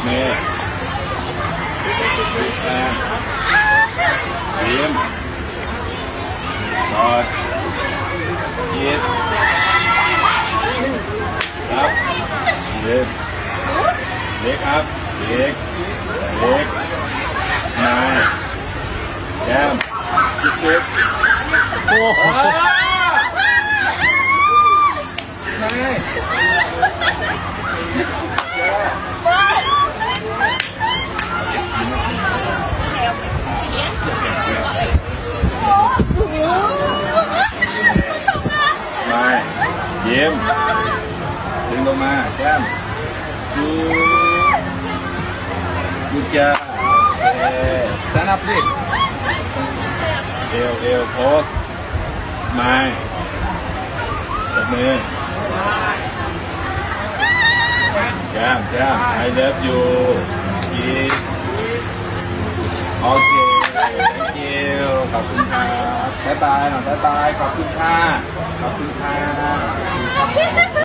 ແມ່ ແມ່ ຍິ້ມ ກອດ ຄິດ ຮັບ ເວກ ເວກອັບ ເວກ ເວກ ສະມາຍ ແກ້ມ ຈຸບຈຸບ ໂອ້ ສະມາຍ ສະມາຍ ຍິ້ມ ດຶງລົງມາ ແກ້ມ ຈູ ກູດຈອບ ໂອເຄ ສະແຕນອັບ ພລີດ ເອວ ເອວ ໂພສ ສະມາຍ ຕົບມື ແກ້ມ ແກ້ມ I love you ກິດ ໂອເຄ thank you ຂອບຄຸນຄັບ ບາຍບາຍ ນ້ອງ ບາຍບາຍ ຂອບຄຸນຄ່ະ ຂອບຄຸນຄ່ະ